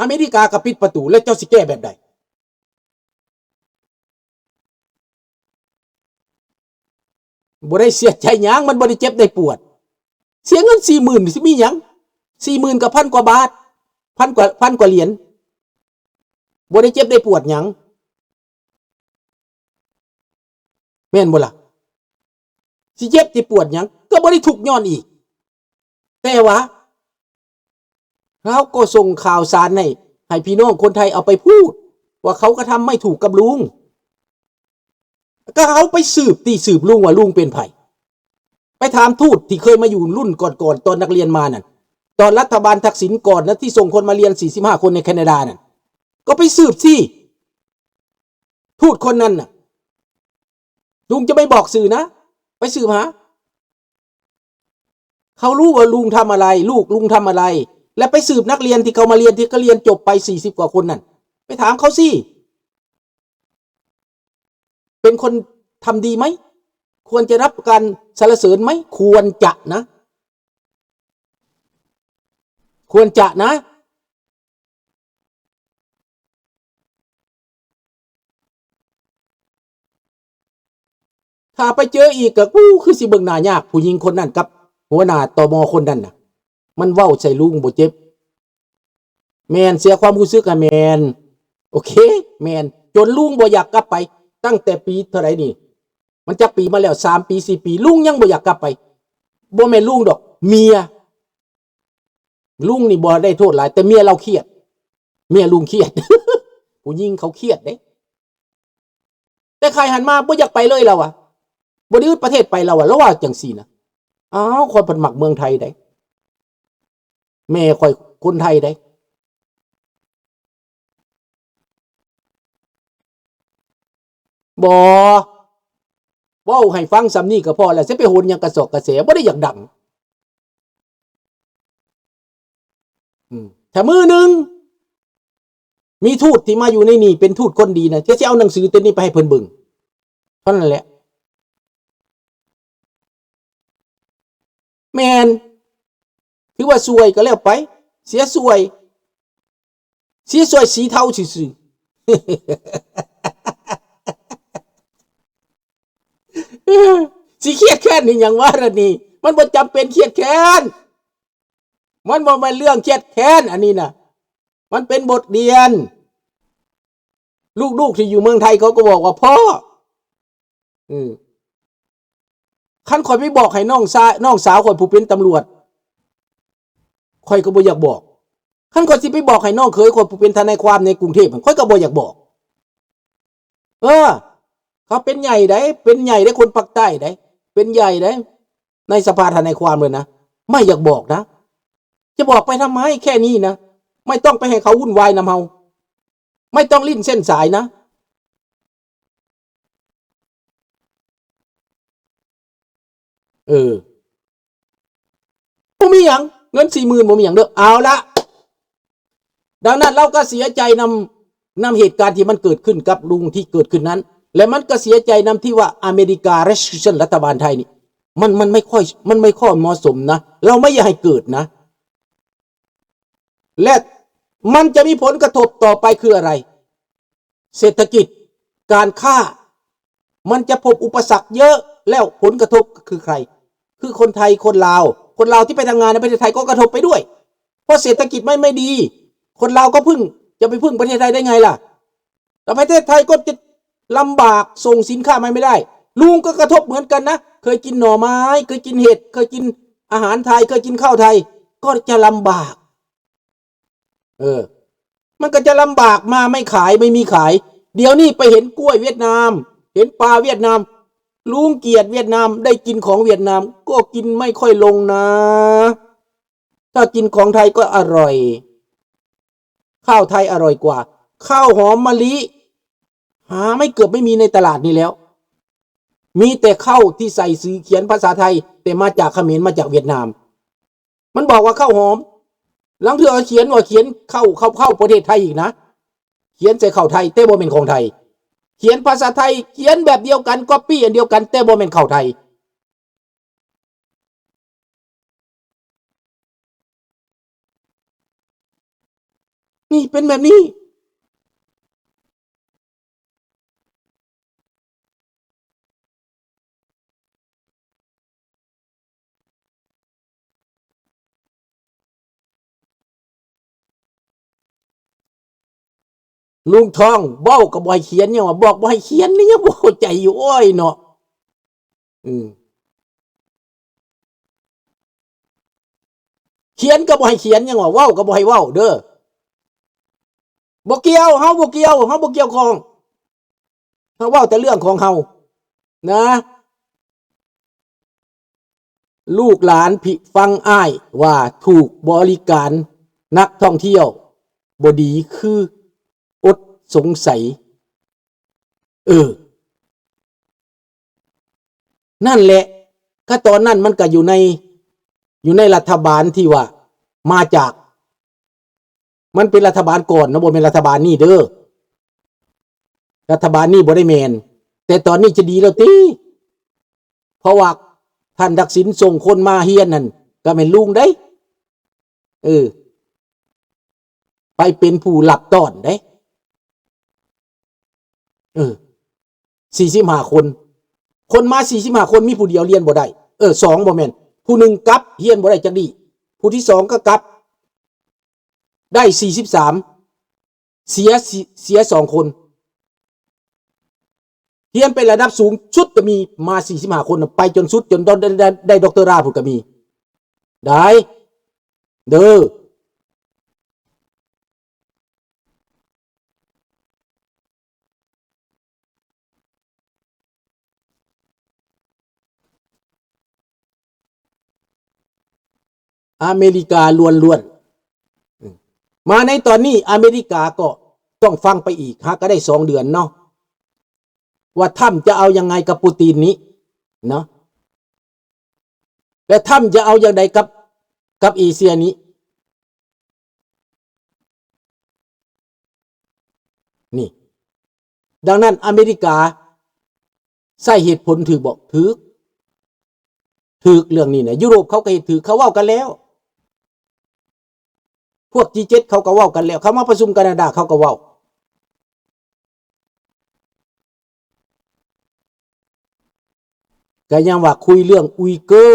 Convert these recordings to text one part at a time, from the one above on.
ອາເມລິກາກໍປິດປະຕູ ແລ້ວເຈົ້າຊິແກ້ແບບໃດ? ບໍ່ໄດ້ເສຍໃຈຫຍັງ ມັນບໍ່ໄດ້ເຈັບໄດ້ປວດ. ເສຍເງິນສີ່ໝື່ນຊິມີຫຍັງ? ສີ່ໝື່ນກໍພັນກວ່າບາດ ພັນກວ່າ ພັນກວ່າຫຼຽນ ບໍ່ໄດ້ເຈັບໄດ້ປວດຫຍັງ ແມ່ນບໍ່ລະ? ຊິເຈັບຊິປວດຫຍັງ ກໍບໍ່ໄດ້ທຸກຍ້ອນອີກ. ແຕ່ວ່າ ເຮົາກໍສົ່ງຂ່າວສານໃຫ້ ໃຫ້ພີ່ນ້ອງຄົນໄທເອົາໄປພູດ ວ່າເຂົາກະທຳໄມ່ຖືກກັບລຸງ. ກໍເຮົາໄປສືບຕິ ສືບລຸງວ່າລຸງເປັນໃຜ. ໄປຖາມທູດທີ່ເຄີຍມາຢູ່ລຸ້ນກ່ອນໆ ຕອນນັກຮຽນມານັ້ນ ຕອນລັດຖະບານທັກສິນກ່ອນນະ ທີ່ສົ່ງຄົນມາຮຽນສີ່ສິບຫ້າຄົນໃນແຄນາດານັ້ນ ກໍໄປສືບຊິ ທູດຄົນນັ້ນນະ. ລຸງຈະໄປບອກຊື່ນະ ໄປສືບຫາ. ເຂົາຮູ້ວ່າລຸງທຳອະໄລ ລູກລຸງທຳອະໄລ ແລະ ໄປສືບນັກຮຽນທີ່ເຂົາມາຮຽນ ທີ່ເຂົາຮຽນຈົບໄປສີ່ສິບກວ່າຄົນນັ້ນ ໄປຖາມເຂົາຊິ. ເປັນຄົນທຳດີໄໝ? ຄວນຈະຮັບການສັນລະເສີນໄໝ? ຄວນຈະນະ ຄວນຈະນະ. ຖ້າໄປເຈີອີກກໍ ອູ້ ຄືຊິເບິ່ງໜ້າຍາກ ຜູ້ຍິງຄົນນັ້ນກັບຫົວໜ້າ ຕມ ຄົນນັ້ນນະ. ມັນເວົ້າໃສ່ລຸງບໍ່ເຈັບ. ແມ່ນ ເສຍຄວາມຮູ້ສຶກ ອະ ແມ່ນ ໂອເຄ ແມ່ນ ຈົນລຸງບໍ່ຢາກກັບໄປ. ຕັ້ງແຕ່ປີເທົ່າໃດນີ້ ມັນຈັກປີມາແລ້ວ ສາມປີ ສີ່ປີ ລຸງຍັງບໍ່ຢາກກັບໄປ. ບໍ່ແມ່ນລຸງດອກ ເມຍ ລຸງນີ້ບໍ່ໄດ້ໂທດຫຼາຍ ແຕ່ເມຍລາວຄຽດ ເມຍລຸງຄຽດ ຜູ້ຍິງເຂົາຄຽດເດ້. ແຕ່ຂ້ອຍຫັ້ນມາບໍ່ຢາກໄປເລີຍລາວວ່າ ບໍ່ໄດ້ອຶດປະເທດໄປລາວວ່າ ລາວວ່າຈັ່ງຊີ້ນະ. ອ້າວ ຂ້ອຍພັດມັກເມືອງໄທໃດ໋ ແມ່ຂ້ອຍຄົນໄທໃດ໋. ບໍ່ ເວົ້າໃຫ້ຟັງສ່ຳນີ້ກໍພໍແລ້ວ ຊິໄປໂຫນຫຍັງກະຊອກກະແສ ບໍ່ໄດ້ຢາກດັງ. ອືມ ຖ້າມື້ໜຶ່ງມີທູດທີ່ມາຢູ່ໃນນີ້ເປັນທູດຄົນດີນະ ຈະຊິເອົາໜັງສືໂຕນີ້ໄປໃຫ້ເພິ່ນເບິ່ງ ເທົ່ານັ້ນແຫຼະ. ແມ່ນ ຖືວ່າຊ່ວຍກໍແລ້ວໄປ ເສຍຊ່ວຍ ເສຍຊ່ວຍສີເທົາຊື່ໆ. ຊິຄຽດແຄ້ນອີຫຍັງວະລະນີ້ ມັນບໍ່ຈຳເປັນຄຽດແຄ້ນ ມັນບໍ່ແມ່ນເລື່ອງຄຽດແຄ້ນ ອັນນີ້ນະ ມັນເປັນບົດຮຽນ. ລູກໆທີ່ຢູ່ເມືອງໄທເຂົາກໍບອກວ່າ ພໍ່ ອືມ ຄັນຂ້ອຍໄປບອກໃຫ້ນ້ອງຊາຍ ນ້ອງສາວຂ້ອຍຜູ້ເປັນຕຳຫຼວດ ຂ້ອຍກໍບໍ່ຢາກບອກ. ຄັນຂ້ອຍຊິໄປບອກໃຫ້ນ້ອງເຂີຍຂ້ອຍຜູ້ເປັນທະນາຍຄວາມໃນກຸງເທບ ຂ້ອຍກໍບໍ່ຢາກບອກ. ເອີ ເຂົາເປັນໃຫຍ່ໃດ໋ ເປັນໃຫຍ່ໃດ໋ ຄົນປາກໃຕ້ໃດ໋ ເປັນໃຫຍ່ໃດ໋ ໃນສະພາທະນາຍຄວາມເລີຍນະ. ໄມ່ຢາກບອກນະ ຈະບອກໄປທຳໄມ ແຄ່ນີ້ນະ ໄມ່ຕ້ອງໄປໃຫ້ເຂົາວຸ່ນວາຍນຳເຮົາ ໄມ່ຕ້ອງຫຼິ້ນເສັ້ນສາຍນະ. ເອີ ບໍ່ມີຫຍັງ ເງິນສີ່ໝື່ນບໍ່ມີຫຍັງເດີ້. ເອົາລະ ດັ່ງນັ້ນລາວກໍເສຍໃຈນຳ ນຳເຫດການທີ່ມັນເກີດຂຶ້ນກັບລຸງທີ່ເກີດຂຶ້ນນັ້ນ ແລະ ມັນກໍເສຍໃຈນຳທີ່ວ່າອາເມລິກາ Russia ລັດຖະບານໄທນີ້ ມັນ ມັນໄມ່ຄ່ອຍ ມັນໄມ່ຄ່ອຍເໝາະສົມນະ ລາວໄມ່ຢາກໃຫ້ເກີດນະ. ແລະ ມັນຈະມີຜົນກະທົບຕໍ່ໄປຄືອະໄລ? ເສດຖະກິດ, ການຄ້າ, ມັນຈະພົບອຸປະສັກເຍອະ ແລ້ວຜົນກະທົບຄືໃຄ? ຄືຄົນໄທ, ຄົນລາວ. ຄົນລາວທີ່ໄປທຳງານໃນປະເທດໄທກໍກະທົບໄປດ້ວຍ ເພາະເສດຖະກິດມັນໄມ່ດີ. ຄົນລາວກໍເພິ່ງ, ຈະໄປເພິ່ງປະເທດໄທໄດ້ໄງລະ? ແລ້ວປະເທດໄທກໍຈະລຳບາກ, ສົ່ງສິນຄ້າມາໄມ່ໄດ້. ລຸງກໍກະທົບເໝືອນກັນນະ, ເຄີຍກິນໜໍ່ໄມ້, ເຄີຍກິນເຫັດ, ເຄີຍກິນອາຫານໄທ, ເຄີຍກິນເຂົ້າໄທ, ກໍຈະລຳບາກ. ເອີ ມັນກໍຈະລຳບາກມາ ໄມ່ຂາຍ ໄມ່ມີຂາຍ. ດຽວນີ້ໄປເຫັນກ້ວຍຫວຽດນາມ ເຫັນປາຫວຽດນາມ. ລຸງກຽດຫວຽດນາມ ໄດ້ກິນຂອງຫວຽດນາມກໍກິນໄມ່ຄ່ອຍລົງນາ. ຖ້າກິນຂອງໄທກໍອະຮ່ອຍ ຂ້າວໄທອະຮ່ອຍກວ່າ. ຂ້າວຫອມມະລິ ຫາໄມ່ ເກືອບໄມ່ມີໃນຕະຫຼາດນີ້ແລ້ວ. ມີແຕ່ເຂົ້າທີ່ໃສ່ຊື່ຂຽນພາສາໄທ ແຕ່ມາຈາກຂະເໝນ ມາຈາກຫວຽດນາມ. ມັນບອກວ່າເຂົ້າຫອມ. ລາງເທື່ອຂຽນວ່າຂຽນເຂົ້າ ເຂົ້າ ເຂົ້າປະເທດໄທອີກນະ. ຂຽນໃສ່ເຂົ້າໄທ ແຕ່ບໍ່ແມ່ນຂອງໄທ. ຂຽນພາສາໄທ ຂຽນແບບດຽວກັນ ກັອບປີ້ອັນດຽວກັນ ແຕ່ບໍ່ແມ່ນເຂົ້າໄທ. ນີ້ ເປັນແບບນີ້. ລຸງທອງ ເວົ້າກໍບໍ່ໃຫ້ຂຽນ ຍັງວ່າບອກບໍ່ໃຫ້ຂຽນນີ້ ຍັງບໍ່ເຂົ້າໃຈຢູ່. ໂອ້ຍເນາະ ອືມ ຂຽນກໍບໍ່ໃຫ້ຂຽນ ຍັງວ່າເວົ້າກໍບໍ່ໃຫ້ເວົ້າເດີ້. ບໍ່ກ່ຽວ ເຮົາບໍ່ກ່ຽວ ເຮົາບໍ່ກ່ຽວຂ້ອງ ເຮົາເວົ້າແຕ່ເລື່ອງຂອງເຮົານະ. ລູກຫຼານພິ ຟັງອ້າຍວ່າ ຖືກບໍລິການນັກທ່ອງທ່ຽວບໍ່ດີ ຄືອົດສົງໄສ. ເອີ ນັ້ນແຫຼະ ກະຕອນນັ້ນມັນກະຢູ່ໃນ ຢູ່ໃນລັດຖະບານທີ່ວ່າມາຈາກ ມັນເປັນລັດຖະບານກ່ອນເນາະ ບໍ່ແມ່ນລັດຖະບານນີ້ເດີ້. ລັດຖະບານນີ້ບໍ່ໄດ້ແມ່ນ ແຕ່ຕອນນີ້ຈະດີແລ້ວຕິ ເພາະວ່າທ່ານທັກສິນສົ່ງຄົນມາຮຽນນັ້ນ ກະແມ່ນລຸງເດ້. ເອີ ໄປເປັນຜູ້ຮັບຕ້ອນເດ້. ເອີ ສີ່ສິບຫ້າຄົນ ຄົນມາສີ່ສິບຫ້າຄົນ ມີຜູ້ດຽວຮຽນບໍ່ໄດ້ ເອີ ສອງ ບໍ່ແມ່ນ ຜູ້ໜຶ່ງກັບ ຮຽນບໍ່ໄດ້ຈັກດີ້ ຜູ້ທີສອງກໍກັບ ໄດ້ສີ່ສິບສາມ ເສຍ ເສຍສອງຄົນ. ຮຽນໄປລະດັບສູງສຸດກໍມີ ມາສີ່ສິບຫ້າຄົນ ໄປຈົນສຸດ ຈົນໄດ້ ໄດ້ ໄດ້ດັອກເຕີຣາພຸ້ນກໍມີ ໄດ້ເດີ້. ອາເມລິກາລ້ວນໆ ມາໃນຕອນນີ້ ອາເມລິກາກໍຕ້ອງຟັງໄປອີກ ຫາກະໄດ້ສອງເດືອນເນາະ ວ່າທຳຈະເອົາຍັງໄງກັບປູຕິນນີ້ເນາະ ແລະ ທຳຈະເອົາຢ່າງໃດກັບ ກັບເອເຊຍນີ້ ນີ້. ດັ່ງນັ້ນ ອາເມລິກາໃຊ້ເຫດຜົນຖືກບໍ່? ຖືກ ຖືກເລື່ອງນີ້ນະ ຢູໂຣບເຂົາກໍເຮັດຖືກ ເຂົາເວົ້າກັນແລ້ວ ພວກຈີເຈັດເຂົາກໍເວົ້າກັນແລ້ວ ເຂົາມາປະຊຸມການາດາເຂົາກໍເວົ້າ. ກໍຍັງວ່າຄຸຍເລື່ອງອຸຍເກີ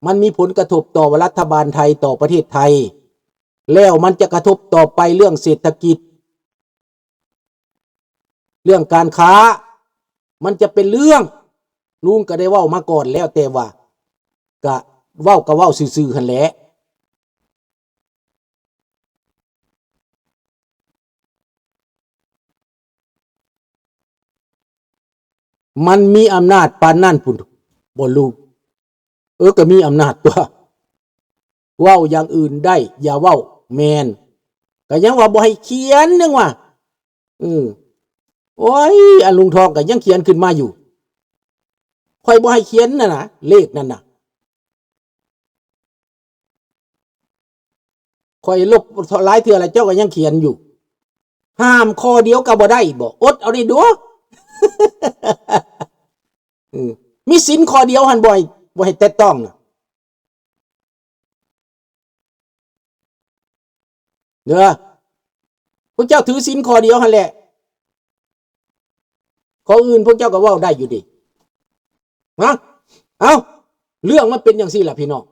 ມັນມີຜົນກະທົບຕໍ່ລັດຖະບານໄທ ຕໍ່ປະເທດໄທ ແລ້ວມັນຈະກະທົບຕໍ່ໄປເລື່ອງເສດຖະກິດ ເລື່ອງການຄ້າ ມັນຈະເປັນເລື່ອງ ລຸງກໍໄດ້ເວົ້າມາກ່ອນແລ້ວ ແຕ່ວ່າກະເວົ້າ ກໍເວົ້າຊື່ໆຫັ້ນແຫຼະ. ມັນມີອຳນາດປານນັ້ນພຸ້ນບໍ່ລູກ? ເອີ ກໍມີອຳນາດຕົວະ ເວົ້າຢ່າງອື່ນໄດ້ ຢ່າເວົ້າ ແມ່ນ ກໍຍັງວ່າບໍ່ໃຫ້ຂຽນ ຍັງວ່າ ອື ໂອ້ຍ ອັນລຸງທອງກໍຍັງຂຽນຂຶ້ນມາຢູ່ ຂ້ອຍບໍ່ໃຫ້ຂຽນນັ້ນນະ ເລກນັ້ນນະ ຂ້ອຍລົບຫຼາຍເທື່ອແລ້ວ ເຈົ້າກໍຍັງຂຽນຢູ່ ຫ້າມຂໍ້ດຽວກໍບໍ່ໄດ້ບໍ? ອົດເອົາໄດ້ດູ ອື ມີສິນຂໍ້ດຽວຫັ້ນ ບໍ່ໃຫ້ ບໍ່ໃຫ້ແຕະຕ້ອງນະ ເດີ ພວກເຈົ້າຖືສິນຂໍ້ດຽວຫັ້ນແຫຼະ ຂໍ້ອື່ນພວກເຈົ້າກໍເວົ້າໄດ້ຢູ່ເດ ຮະ ເອົ້າ ເລື່ອງມັນເປັນຈັ່ງຊີ້ລະພີ່ນ້ອງ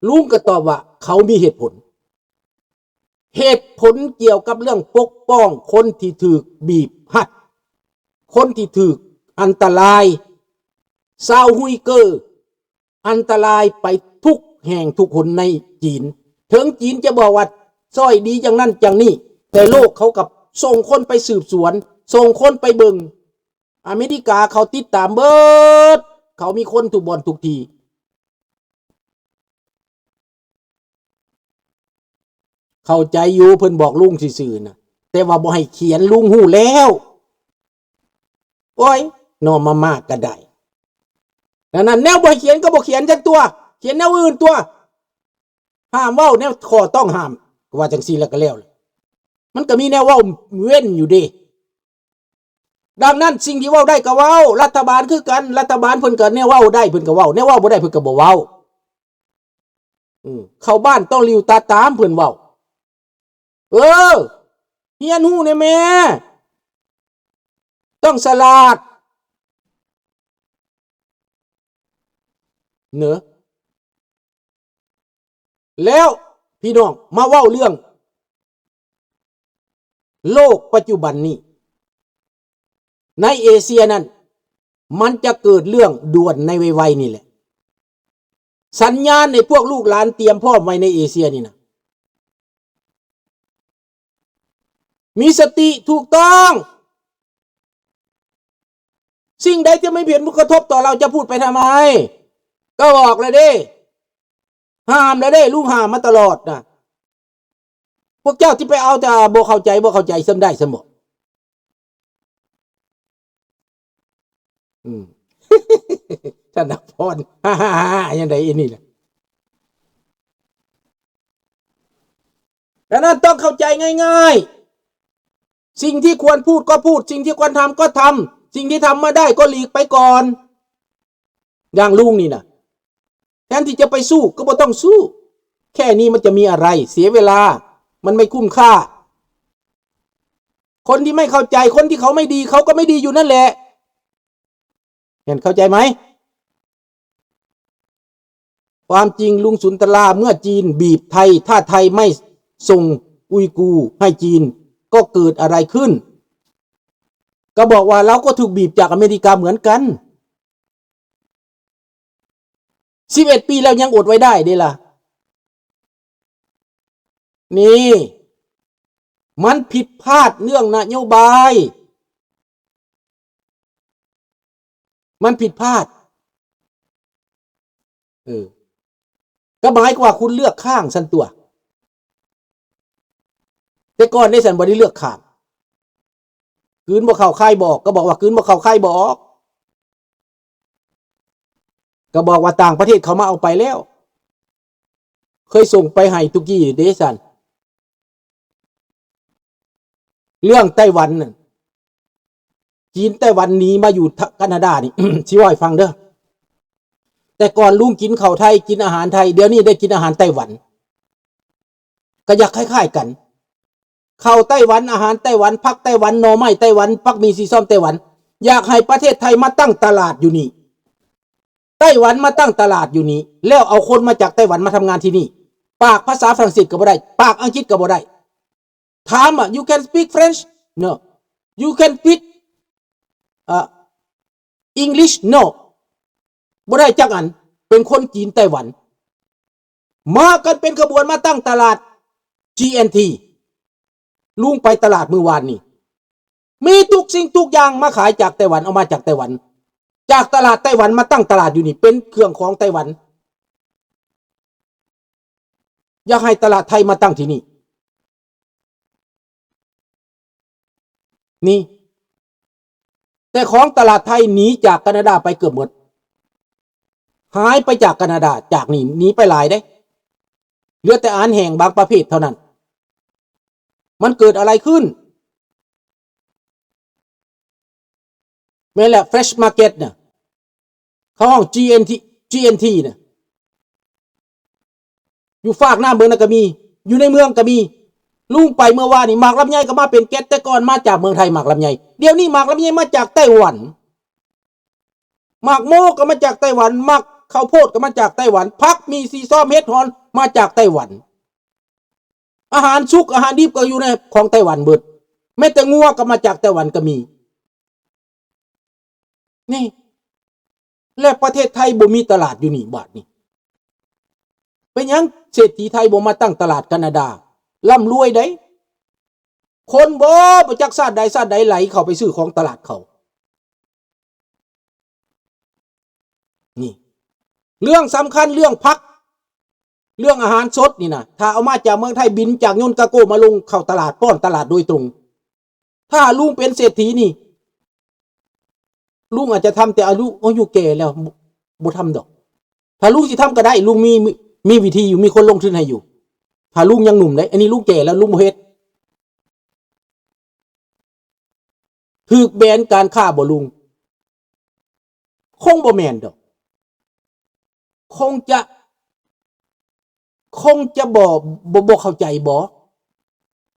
ລຸງກໍຕອບວ່າເຂົາມີເຫດຜົນ ເຫດຜົນກ່ຽວກັບເລື່ອງປົກປ້ອງຄົນທີ່ຖືກບີບຮັດ ຄົນທີ່ຖືກອັນຕະລາຍ ຊາວຮຸຍເກີ ອັນຕະລາຍໄປທຸກແຫ່ງທຸກຫົນໃນຈີນ ເຖິງຈີນຈະບອກວ່າຊ່ອຍດີຈັ່ງນັ້ນຈັ່ງນີ້ ແຕ່ໂລກເຂົາກັບສົ່ງຄົນໄປສືບສວນ ສົ່ງຄົນໄປເບິ່ງ ອາເມລິກາເຂົາຕິດຕາມເບິດ ເຂົາມີຄົນທຸກບ່ອນທຸກທີ່. ເຂົ້າໃຈຢູ່ ເພິ່ນບອກລຸງຊື່ໆນະ ແຕ່ວ່າບໍ່ໃຫ້ຂຽນ ລຸງຮູ້ແລ້ວ. ໂອ້ຍ ໜໍ່ມາມ່າກໍໄດ້ ນັ້ນໆ ແນວບໍ່ໃຫ້ຂຽນກໍບໍ່ຂຽນຊັ້ນຕົວະ ຂຽນແນວອື່ນຕົວະ ຫ້າມເວົ້າແນວຂໍ້ຕ້ອງຫ້າມ ວ່າຈັ່ງຊີ້ແລ້ວກໍແລ້ວ ມັນກໍມີແນວເວົ້າເວັ້ນຢູ່ເດ. ດັ່ງນັ້ນ ສິ່ງທີ່ເວົ້າໄດ້ກໍເວົ້າ ລັດຖະບານຄືກັນ ລັດຖະບານເພິ່ນກໍແນວເວົ້າໄດ້ເພິ່ນກໍເວົ້າ ແນວເວົ້າບໍ່ໄດ້ເພິ່ນກໍບໍ່ເວົ້າ. ເອີ ເຂົ້າບ້ານຕ້ອງຫຼິວຕາຕາມເພິ່ນເວົ້າ ເອີ ຮຽນຮູ້ແດ່ແມ່ ຕ້ອງສະຫຼາດ ເນີ ແລ້ວພີ່ນ້ອງມາເວົ້າເລື່ອງໂລກປັດຈຸບັນນີ້ ໃນເອເຊຍນັ້ນ ມັນຈະເກີດເລື່ອງດ່ວນໃນໄວໆນີ້ແຫຼະ. ສັນຍານໃຫ້ພວກລູກຫຼານຕຽມພ້ອມໄວ້ໃນເອເຊຍນີ້ນະ. ມີສະຕິ ຖືກຕ້ອງ. ສິ່ງໃດທີ່ไม่เป็นผลกระทบต่อเราจะพูดไปทำไม? ກໍບອກແລ້ວເດ້ ຫ້າມແລ້ວເດ້ ລຸງຫ້າມມາຕະຫຼອດນະ. ພວກເຈົ້າທີ່ໄປເອົາແຕ່ບໍ່ເຂົ້າໃຈ ບໍ່ເຂົ້າໃຈສ່ຳໃດສ່ຳບໍ່? ອືມ ທະນະພອນ ຫາໆໆ ຫຍັງໃດອີນີ້ລະ. ດັ່ງນັ້ນຕ້ອງເຂົ້າໃຈງ່າຍໆ ສິ່ງທີ່ຄວນພູດກໍພູດ ສິ່ງທີ່ຄວນທຳກໍທຳ ສິ່ງທີ່ທຳບໍ່ໄດ້ກໍຫຼີກໄປກ່ອນ. ຢ່າງລຸງນີ້ນະ ແທນທີ່ຈະໄປສູ້ກໍບໍ່ຕ້ອງສູ້ ແຄ່ນີ້ມັນຈະມີອະໄລ ເສຍເວລາ ມັນໄມ່ຄຸ້ມຄ່າ. ຄົນທີ່ໄມ່ເຂົ້າໃຈ ຄົນທີ່ເຂົາໄມ່ດີ ເຂົາກໍໄມ່ດີຢູ່ນັ້ນແຫຼະ. ເຫັນ ເຂົ້າໃຈໄໝ? ຄວາມຈິງລຸງສຸນຕະລາ ເມື່ອຈີນບີບໄທ ຖ້າໄທໄມ່ສົ່ງອຸຍກູໃຫ້ຈີນ ກໍເກີດອະໄລຂຶ້ນ? ກໍບອກວ່າ ເຮົາກໍຖືກບີບຈາກອາເມລິກາເໝືອນກັນ. ສິບເອັດປີແລ້ວຍັງອົດໄວ້ໄດ້ເດ້ລະ. ນີ້ ມັນຜິດພາດເລື່ອງນະໂຍບາຍ ມັນຜິດພາດ. ເອີ ກໍໝາຍຄວາມວ່າຄຸນເລືອກຂ້າງຊັ້ນຕົວະ. ແຕ່ກ່ອນເດ້ຊັ້ນ ບໍ່ໄດ້ເລືອກຂ້າງ. ກືນບໍ່ເຂົ້າຄາຍບໍ່ອອກ ກໍບອກວ່າກືນບໍ່ເຂົ້າຄາຍບໍ່ອອກ. ກໍບອກວ່າຕ່າງປະເທດເຂົາມາເອົາໄປແລ້ວ ເຄີຍສົ່ງໄປໃຫ້ຕຸກີ້ເດ້ຊັ້ນ. ເລື່ອງໄຕ້ຫວັນນັ້ນ ຈີນໄຕ້ຫວັນໜີມາຢູ່ ການາດານີ້ ຊິເວົ້າໃຫ້ຟັງເດີ້. ແຕ່ກ່ອນລຸງກິນເຂົ້າໄທ ກິນອາຫານໄທ ດຽວນີ້ໄດ້ກິນອາຫານໄຕ້ຫວັນ ກໍຢາກຄ້າຍໆກັນ. ເຂົ້າໄຕ້ຫວັນ ອາຫານໄຕ້ຫວັນ ຜັກໄຕ້ຫວັນ ໜໍ່ໄມ້ໄຕ້ຫວັນ ຜັກໝີ່ສີຊອມໄຕ້ຫວັນ. ຢາກໃຫ້ປະເທດໄທມາຕັ້ງຕະຫຼາດຢູ່ນີ້ ໄຕ້ຫວັນມາຕັ້ງຕະຫຼາດຢູ່ນີ້ ແລ້ວເອົາຄົນມາຈາກໄຕ້ຫວັນມາທຳງານທີ່ນີ້. ປາກພາສາຝຣັ່ງເສດກໍບໍ່ໄດ້ ປາກອັງກິດກໍບໍ່ໄດ້. ຖາມວ່າ You can speak French? No. You can speak, uh, English? No. ບໍ່ໄດ້ຈັກອັນ. ເປັນຄົນຈີນໄຕ້ຫວັນ ມາກັນເປັນຂະບວນມາຕັ້ງຕະຫຼາດ ຈີເອັນທີ. ລຸງໄປຕະຫຼາດມື້ວານນີ້ ມີທຸກສິ່ງທຸກຢ່າງມາຂາຍຈາກໄຕ້ຫວັນ ເອົາມາຈາກໄຕ້ຫວັນ ຈາກຕະຫຼາດໄຕ້ຫວັນມາຕັ້ງຕະຫຼາດຢູ່ນີ້ ເປັນເຄື່ອງຂອງໄຕ້ຫວັນ. ຢາກໃຫ້ຕະຫຼາດໄທມາຕັ້ງທີ່ນີ້. ນີ້ ແຕ່ຂອງຕະຫຼາດໄທໜີຈາກການາດາໄປເກືອບໝົດ ຫາຍໄປຈາກການາດາ ຈາກນີ້ໜີໄປຫຼາຍເດ້ ເຫຼືອແຕ່ອາຫານແຫ້ງບາງປະເພດເທົ່ານັ້ນ. ມັນເກີດອະໄລຂຶ້ນ? ແມ່ນແຫຼະ Fresh Market ນະ ເຂົາຮ້ອງ GNT GNT ນະ ຢູ່ຟາກນ້ຳເບິ່ງນັ້ນກໍມີ ຢູ່ໃນເມືອງກໍມີ. ລຸງໄປເມື່ອວານນີ້ ໝາກລຳໄຍກໍມາເປັນແກັດ ແຕ່ກ່ອນມາຈາກເມືອງໄທ ໝາກລຳໄຍ. ດຽວນີ້ໝາກລຳໄຍມາຈາກໄຕ້ຫວັນ, ໝາກໂມກໍມາຈາກໄຕ້ຫວັນ, ໝາກເຂົ້າໂພດກໍມາຈາກໄຕ້ຫວັນ, ຜັກໝີ່ ສີຊອມ ເຫັດຫອມ ມາຈາກໄຕ້ຫວັນ. ອາຫານສຸກ ອາຫານດິບກໍຢູ່ໃນຂອງໄຕ້ຫວັນເບິດ, ແມ້ແຕ່ງົວກໍມາຈາກໄຕ້ຫວັນກໍມີ. ນີ້ ແລະປະເທດໄທບໍ່ມີຕະຫຼາດຢູ່ນີ້ບາດນີ້. ເປັນຫຍັງເສດຖີໄທບໍ່ມາຕັ້ງຕະຫຼາດການາດາ? ລ່ຳລວຍໃດ໋. ຄົນບໍ່ ບໍ່ຈັກຊາດໃດຊາດໃດໄຫຼເຂົ້າໄປຊື້ຂອງຕະຫຼາດເຂົາ. ນີ້ ເລື່ອງສຳຄັນ ເລື່ອງຜັກ ເລື່ອງອາຫານສົດນີ້ນະ ຖ້າເອົາມາຈາກເມືອງໄທ ບິນຈາກຍົນກາໂກມາລົງເຂົ້າຕະຫຼາດ ປ້ອນຕະຫຼາດໂດຍຕົງ. ຖ້າລຸງເປັນເສດຖີນີ້ ລຸງອາດຈະທຳ ແຕ່ອາຍຸ ອາຍຸແກ່ແລ້ວ ບໍ່ ບໍ່ທຳດອກ. ຖ້າລຸງຊິທຳກໍໄດ້ ລຸງມີ ມີ ມີວິທີຢູ່ ມີຄົນລົງທຶນໃຫ້ຢູ່. ຖ້າລຸງຍັງໜຸ່ມເດ້ ອັນນີ້ລຸງແກ່ແລ້ວ ລຸງບໍ່ເຮັດ. ຖືກແບນການຄ້າບໍ່ລຸງ? ຄົງບໍ່ແມ່ນດອກ. ຄົງຈະ ຄົງຈະບໍ່ ບໍ່ ບໍ່ເຂົ້າໃຈບໍ?